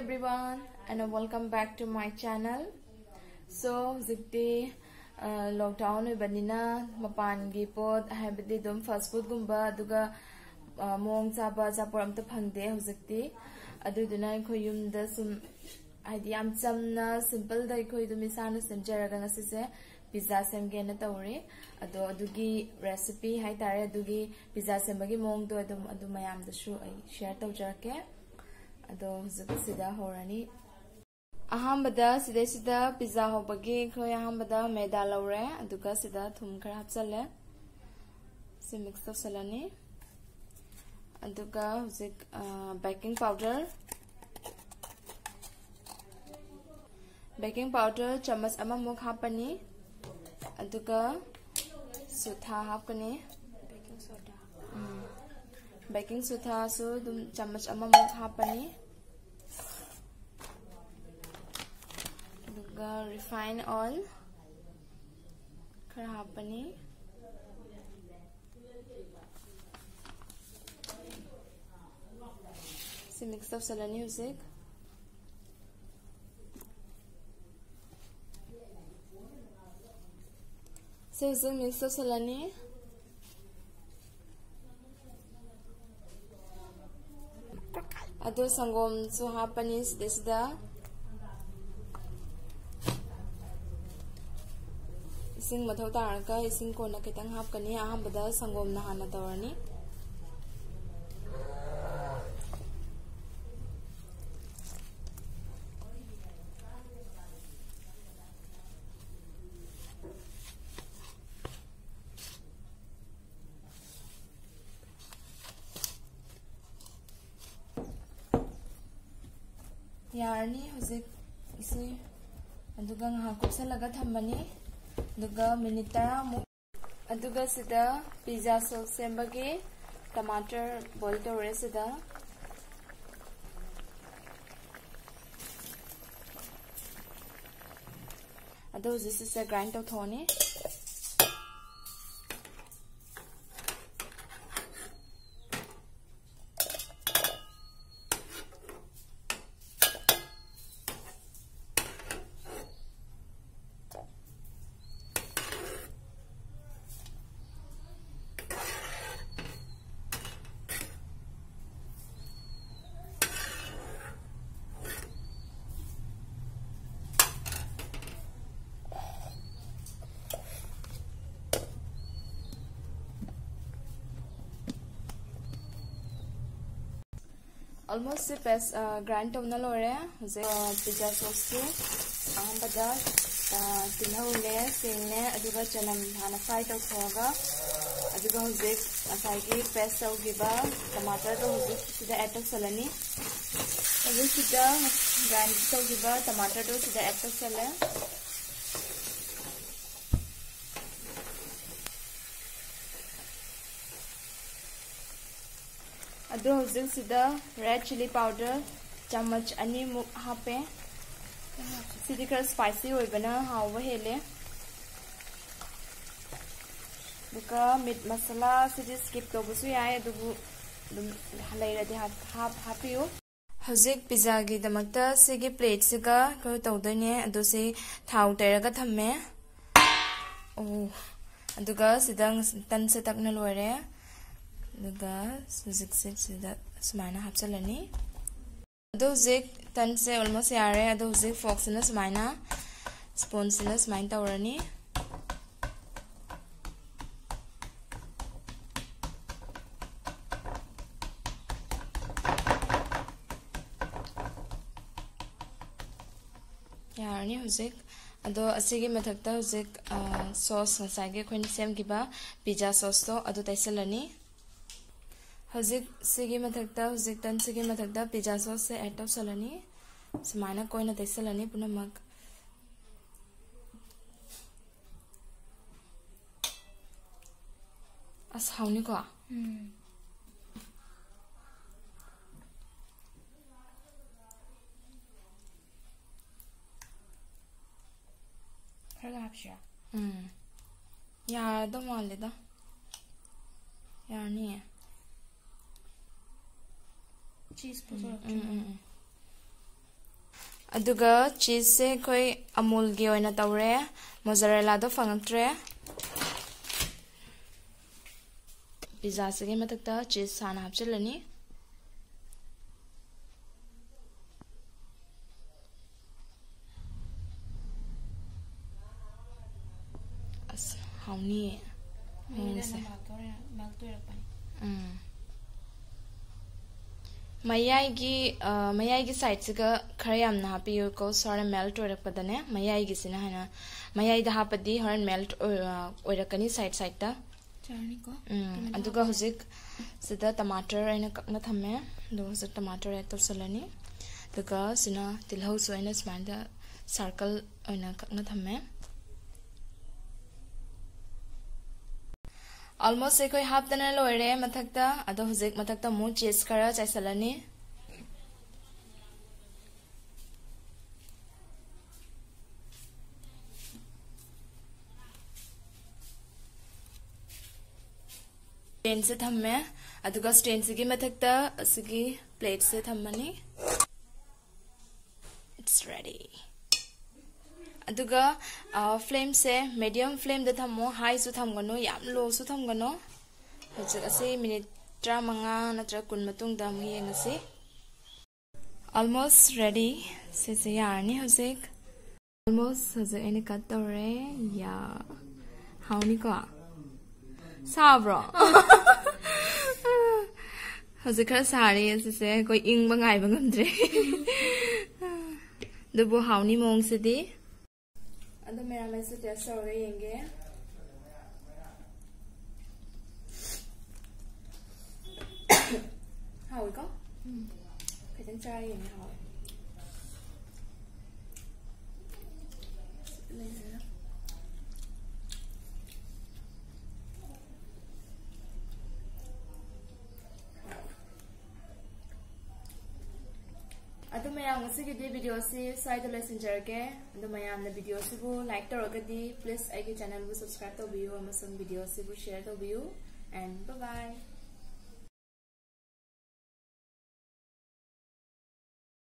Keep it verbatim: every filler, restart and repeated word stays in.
Everyone, and welcome back to my channel. So, ꯍꯧꯖꯤꯛꯇꯤ lockdown ꯑꯣꯏꯕꯅꯤꯅ ꯃꯄꯥꯟꯒꯤ ꯄꯣꯠ, ꯍꯥꯏꯕꯗꯤ ꯑꯗꯨꯝ ꯐꯥꯁ ꯐꯨꯗꯀꯨꯝꯕ, ꯑꯗꯨꯒ ꯃꯑꯣꯡ ꯆꯥꯕ ꯑꯆꯥꯄꯣꯠ ꯑꯝꯇ ꯐꯪꯗꯦ ꯍꯧꯖꯤꯛꯇꯤ꯫ ꯑꯗꯨꯗꯨꯅ ꯑꯩꯈꯣꯏ ꯌꯨꯝꯗ ꯁꯨꯝ, ꯍꯥꯏꯗꯤ ꯌꯥꯝ ꯆꯝꯅ, ꯁꯤꯝꯄꯜꯗ ꯑꯩꯈꯣꯏ ꯑꯗꯨꯝ ꯏꯁꯥꯅ ꯁꯦꯝꯖꯔꯒ ꯉꯁꯤꯁꯦ ꯄꯤꯖꯥ ꯁꯦꯝꯒꯦꯅ ꯇꯧꯔꯤ꯫ ꯑꯗꯣ ꯑꯗꯨꯒꯤ ꯔꯦꯁꯤꯄꯤ ꯍꯥꯏꯇꯥꯔꯦ, ꯑꯗꯨꯒꯤ ꯄꯤꯖꯥ ꯁꯦꯝꯕꯒꯤ ꯃꯑꯣꯡꯗꯣ ꯑꯗꯨꯝ, ꯑꯗꯨ ꯃꯌꯥꯝꯗꯁꯨ ꯑꯩ ꯁꯤꯌꯔ ꯇꯧꯖꯔꯛꯀꯦ꯫ ꯑꯗꯣ ꯍꯧꯖꯤꯛ ꯁꯤꯗ ꯍꯧꯔꯅꯤ꯫ ꯑꯍꯥꯟꯕꯗ ꯁꯤꯗꯩꯁꯤꯗ ꯄꯤꯖꯥ ꯍꯧꯕꯒꯤ ꯑꯩꯈꯣꯏ ꯑꯍꯥꯟꯕꯗ ꯃꯦꯗꯥ ꯂꯧꯔꯦ, ꯑꯗꯨꯒ ꯁꯤꯗ ꯊꯨꯝ ꯈꯔ ꯍꯥꯞꯆꯜꯂꯦ꯫ ꯁꯤ ꯃꯤꯛꯁ ꯇꯧꯁꯜꯂꯅꯤ꯫ ꯑꯗꯨꯒ ꯍꯧꯖꯤꯛ ꯕꯦꯀꯤꯡ ꯄꯥꯎꯗꯔ, ꯕꯦꯀꯤꯡ ꯄꯥꯎꯗꯔ ꯆꯥꯃꯁ ꯑꯃꯃꯨꯛ ꯍꯥꯞꯄꯅꯤ꯫ ꯑꯗꯨꯒ ꯁꯨꯊꯥ ꯍꯥꯞꯀꯅꯤ꯫ ꯕꯦꯀꯤꯡ ꯁꯣꯗꯥ꯫ ꯎꯝ꯫ ꯕꯦꯀꯤꯡ ꯁꯣꯗꯥꯁꯨ ꯑꯗꯨꯝ ꯆꯥꯃꯁ ꯑꯃꯃꯨꯛ ꯍꯥꯞꯄꯅꯤ꯫ ꯑꯗꯨꯒ ꯔꯤꯐꯥꯏꯟ ꯑꯣꯏꯜ ꯈꯔ ꯍꯥꯞꯄꯅꯤ꯫ ꯁꯤ ꯃꯤꯛꯁ ꯇꯧꯁꯜꯂꯅꯤ ꯍꯧꯖꯤꯛ꯫ ꯁꯤ ꯍꯧꯖꯤꯛ ꯃꯤꯛꯁ ꯇꯧꯁꯜꯂꯅꯤ꯫ ꯑꯗꯣ ꯁꯪꯒꯣꯝꯁꯨ ꯍꯥꯞꯄꯅꯤ ꯁꯤꯗꯩꯁꯤꯗ꯫ ꯏꯁꯤꯡ ꯃꯊꯧ ꯇꯥꯔꯒ ꯏꯁꯤꯡ ꯀꯣꯟꯅ ꯈꯤꯇꯪ ꯍꯥꯞꯀꯅꯤ꯫ ꯑꯍꯥꯟꯕꯗ ꯁꯪꯒꯣꯝꯅ ꯍꯥꯟꯅ ꯇꯧꯔꯅꯤ꯫ ꯌꯥꯔꯅꯤ ꯍꯧꯖꯤꯛ ꯏꯁꯤ꯫ ꯑꯗꯨꯒ ꯉꯥꯏꯍꯥꯛ ꯀꯨꯞꯁꯜꯂꯒ ꯊꯝꯃꯅꯤ꯫ ꯑꯗꯨꯒ ꯃꯤꯅꯤꯠ ꯇꯔꯥꯃꯨꯛ꯫ ꯑꯗꯨꯒ ꯁꯤꯗ ꯄꯤꯖꯥ ꯁꯣꯁ ꯁꯦꯝꯕꯒꯤ ꯇꯃꯥꯇꯔ ꯕꯣꯏꯜ ꯇꯧꯔꯦ ꯁꯤꯗ꯫ ꯑꯗꯣ ꯍꯧꯖꯤꯛ ꯁꯤꯁꯦ ꯒ꯭ꯔꯥꯏꯟ ꯇꯧꯊꯣꯛꯑꯅꯤ꯫ Almost ꯁꯤ paste, ꯑ, grind ꯇꯧꯅ ꯂꯣꯏꯔꯦ꯫ ꯍꯧꯖꯤꯛ, ꯑ, pizza sauce ꯁꯤ ꯑꯍꯥꯟꯕꯗ, ꯑ, ꯇꯤꯜꯍꯧꯅꯦ, ꯆꯦꯡꯅꯦ, ꯑꯗꯨꯒ ꯆꯅꯝ ꯍꯥꯟꯅ fry ꯇꯧꯊꯣꯛꯑꯒ, ꯑꯗꯨꯒ ꯍꯧꯖꯤꯛ ꯉꯁꯥꯏꯒꯤ paste ꯇꯧꯈꯤꯕ tomato ꯗꯣ ꯍꯧꯖꯤꯛ ꯁꯤꯗ add ꯇꯧꯁꯜꯂꯅꯤ꯫ ꯍꯧꯖꯤꯛ ꯁꯤꯗ grind ꯇꯧꯈꯤꯕ tomato ꯗꯣ ꯁꯤꯗ add ꯇꯧꯁꯜꯂꯦ꯫ ꯑꯗꯣ ꯍꯧꯖꯤꯛ ꯁꯤꯗ red chilli powder ꯆꯥꯃꯁ ꯑꯅꯤꯃꯨꯛ ꯍꯥꯞꯄꯦ꯫ ꯁꯤꯗꯤ ꯈꯔ spicy ꯑꯣꯏꯕꯅ ꯍꯥꯎꯕ ꯍꯦꯜꯂꯦ꯫ ꯑꯗꯨꯒ meat masala ꯁꯤꯗꯤ skip ꯇꯧꯕꯁꯨ ꯌꯥꯏ, ꯑꯗꯨꯕꯨ ꯑꯗꯨꯝ ꯂꯩꯔꯗꯤ ꯍꯥꯞ-, ꯍꯥꯞ-, ꯍꯥꯞꯄꯤꯌꯨ꯫ ꯍꯧꯖꯤꯛ pizza ꯒꯤꯗꯃꯛꯇ ꯁꯤꯒꯤ plate ꯁꯤꯒ ꯑꯩꯈꯣꯏ ꯇꯧꯗꯣꯏꯅꯦ꯫ ꯑꯗꯨ ꯁꯤ ꯊꯥꯎ ꯇꯩꯔꯒ ꯊꯝꯃꯦ꯫ ꯑꯣ, ꯑꯗꯨꯒ ꯁꯤꯗ ꯇꯟꯁꯦ ꯇꯛꯅ ꯂꯣꯏꯔꯦ꯫ ꯑꯗꯨꯒ ꯍꯧꯖꯤꯛꯁꯦ ꯁꯤꯗ ꯁꯨꯃꯥꯏꯅ ꯍꯥꯞꯆꯤꯜꯂꯅꯤ꯫ ꯑꯗꯣ ꯍꯧꯖꯤꯛ ꯇꯟꯁꯦ almost ꯌꯥꯔꯦ꯫ ꯑꯗꯣ ꯍꯧꯖꯤꯛ fork ꯁꯤꯅ ꯁꯨꯃꯥꯏꯅ, spoon ꯁꯤꯅ ꯁꯨꯃꯥꯏꯅ ꯇꯧꯔꯅꯤ꯫ ꯌꯥꯔꯅꯤ ꯍꯧꯖꯤꯛ꯫ ꯑꯗꯣ ꯑꯁꯤꯒꯤ ꯃꯊꯛꯇ ꯍꯧꯖꯤꯛ, ꯑ, sauce, ꯉꯁꯥꯏꯒꯤ ꯑꯩꯈꯣꯏꯅ ꯁꯦꯝꯈꯤꯕ pizza sauce ꯇꯣ ꯑꯗꯨ ꯇꯩꯁꯜꯂꯅꯤ꯫ ꯍꯧꯖꯤꯛ ꯁꯤꯒꯤ ꯃꯊꯛꯇ, ꯍꯧꯖꯤꯛ ꯇꯟꯁꯤꯒꯤ ꯃꯊꯛꯇ pizza sauce ꯁꯦ add ꯇꯧꯁꯜꯂꯅꯤ꯫ ꯁꯨꯃꯥꯏꯅ ꯀꯣꯏꯅ ꯇꯩꯁꯜꯂꯅꯤ ꯄꯨꯝꯅꯃꯛ꯫ ꯑꯁ, ꯍꯥꯎꯅꯤꯀꯣ? ꯎꯝ꯫ ꯈꯔꯒ ꯍꯥꯞꯁꯤꯔꯥ? ꯎꯝ꯫ ꯌꯥꯔꯗꯧ ꯃꯥꯜꯂꯦꯗ꯫ ꯌꯥꯔꯅꯤꯌꯦ꯫ Cheese ꯎꯝ, ꯄꯨꯊꯣꯔꯛꯇ꯭ꯔꯤ꯫ ꯎꯝ, ꯎꯝ, ꯎꯝ꯫ ꯑꯗꯨꯒ cheese ꯁꯦ ꯑꯩꯈꯣꯏ Amul ꯒꯤ ꯑꯣꯏꯅ ꯇꯧꯔꯦ, mozzarella ꯗꯣ ꯐꯪꯉꯛꯇ꯭ꯔꯦ꯫ Pizza ꯁꯤꯒꯤ ꯃꯊꯛꯇ cheese ꯍꯥꯟꯅ ꯍꯥꯞꯆꯤꯜꯂꯅꯤ꯫ ꯑꯁ, ꯍꯥꯎꯅꯤꯌꯦ꯫ ꯃꯩꯗ ꯃꯑꯣꯡꯁꯦ꯫ ꯃꯦꯜꯇꯣꯔꯦ-, ꯃꯦꯜꯇꯣꯏꯔꯛꯄꯅꯤ꯫ ꯎꯝ꯫ ꯃꯌꯥꯏꯒꯤ ꯑ, ꯃꯌꯥꯏꯒꯤ ꯁꯥꯏꯗꯁꯤꯒ ꯈꯔ ꯌꯥꯝꯅ ꯍꯥꯞꯄꯤꯌꯨꯀꯣ, ꯁꯣꯔ ꯃꯦꯜꯠ ꯑꯣꯏꯔꯛꯄꯗꯅꯦ꯫ ꯃꯌꯥꯏꯒꯤꯁꯤꯅ ꯍꯦꯟꯅ, ꯃꯌꯥꯏꯗ ꯍꯥꯞꯄꯗꯤ ꯍꯣꯔꯦꯟ ꯃꯦꯜꯠ ꯑꯣꯏꯔꯛꯀꯅꯤ ꯁꯥꯏꯗ ꯁꯥꯏꯗꯇ꯫ ꯆꯥꯔꯅꯤꯀꯣ꯫ ꯎꯝ, ꯑꯗꯨꯒ ꯍꯧꯖꯤꯛ ꯁꯤꯗ ꯇꯃꯥꯇꯔ ꯑꯩꯅ ꯀꯛꯅ ꯊꯝꯃꯦ꯫ ꯑꯗꯨꯒ ꯍꯧꯖꯤꯛ ꯇꯃꯥꯇꯔ ꯑꯦꯗ ꯇꯧꯁꯜꯂꯅꯤ꯫ ꯑꯗꯨꯒ ꯁꯤꯅ ꯇꯤꯜꯍꯧꯁꯨ ꯑꯩꯅ ꯁꯨꯃꯥꯏꯅ ꯁꯥꯔꯀꯜ ꯑꯣꯏꯅ ꯀꯛꯅ ꯊꯝꯃꯦ꯫ ꯑꯣꯜꯃꯣꯁ ꯑꯩꯈꯣꯏ ꯍꯥꯞꯇꯅ ꯂꯣꯏꯔꯦ ꯃꯊꯛꯇ꯫ ꯑꯗꯣ ꯍꯧꯖꯤꯛ ꯃꯊꯛꯇ ꯑꯃꯨꯛ ꯆꯤꯁ ꯈꯔ ꯆꯥꯏꯁꯜꯂꯅꯤ꯫ ꯁ꯭ꯇꯦꯟꯁꯦ ꯊꯝꯃꯦ꯫ ꯑꯗꯨꯒ ꯁ꯭ꯇꯦꯟꯁꯤꯒꯤ ꯃꯊꯛꯇ ꯑꯁꯤꯒꯤ ꯄ꯭ꯂꯦꯠꯁꯦ ꯊꯝꯃꯅꯤ꯫ It's ready. ꯑꯗꯨꯒ ꯐ꯭ꯂꯦꯝꯁꯦ ꯃꯦꯗꯤꯌꯝ ꯐ꯭ꯂꯦꯝꯗ ꯊꯝꯃꯣ, ꯍꯥꯏꯁꯨ ꯊꯝꯒꯅꯨ, ꯌꯥꯝ ꯂꯣꯁꯨ ꯊꯝꯒꯅꯨ꯫ ꯍꯧꯖꯤꯛ ꯑꯁꯤ ꯃꯤꯅꯤꯠ ꯇꯔꯥꯃꯉꯥ ꯅꯠꯇ꯭ꯔꯒ ꯀꯨꯟ ꯃꯇꯨꯡꯗ ꯑꯃꯨꯛ ꯌꯦꯡꯉꯁꯤ꯫ Almost ready. ꯁꯤꯁꯦ ꯌꯥꯔꯅꯤ ꯍꯧꯖꯤꯛ꯫ ꯑꯣꯜꯃꯣꯁ ꯍꯧꯖꯤꯛ ꯑꯩꯅ ꯀꯠ ꯇꯧꯔꯦ꯫ ꯌꯥ, ꯍꯥꯎꯅꯤꯀꯣ? ꯁꯥꯕ꯭ꯔꯣ? ꯍꯧꯖꯤꯛ ꯈꯔ ꯁꯥꯔꯤ ꯑꯁꯤꯁꯦ, ꯑꯩꯈꯣꯏ ꯏꯪꯕ ꯉꯥꯏꯕ ꯉꯝꯗ꯭ꯔꯦ꯫ ꯑꯗꯨꯕꯨ ꯍꯥꯎꯅꯤ ꯃꯑꯣꯡꯁꯤꯗꯤ꯫ ꯑꯗꯣ ꯃꯌꯥꯝ ꯑꯩꯁꯨ ꯇꯦꯁ ꯇꯧꯔꯒ ꯌꯦꯡꯒꯦ꯫ ꯍꯥꯎꯏꯀꯣ? ꯎꯝ꯫ ꯈꯤꯇꯪ ꯆꯥꯔ ꯌꯦꯡꯒꯦ, ꯍꯥꯎꯋꯦ꯫ ꯑꯗꯨ ꯃꯌꯥꯝ, ꯉꯁꯤꯒꯤꯗꯤ ꯚꯤꯗꯤꯑꯣꯁꯤ ꯁ꯭ꯋꯥꯏꯗ ꯂꯣꯏꯁꯤꯟꯖꯔꯒꯦ꯫ ꯑꯗꯨ ꯃꯌꯥꯝꯅ ꯚꯤꯗꯤꯑꯣꯁꯤꯕꯨ ꯂꯥꯏꯛ ꯇꯧꯔꯒꯗꯤ, ꯄ꯭ꯂꯤꯖ ꯑꯩꯒꯤ ꯆꯦꯅꯦꯜꯕꯨ ꯁꯕꯁꯀ꯭ꯔꯥꯏꯕ ꯇꯧꯕꯤꯌꯨ ꯑꯃꯁꯨꯡ ꯚꯤꯗꯤꯑꯣꯁꯤꯕꯨ ꯁꯤꯌꯔ ꯇꯧꯕꯤꯌꯨ꯫ And bye bye.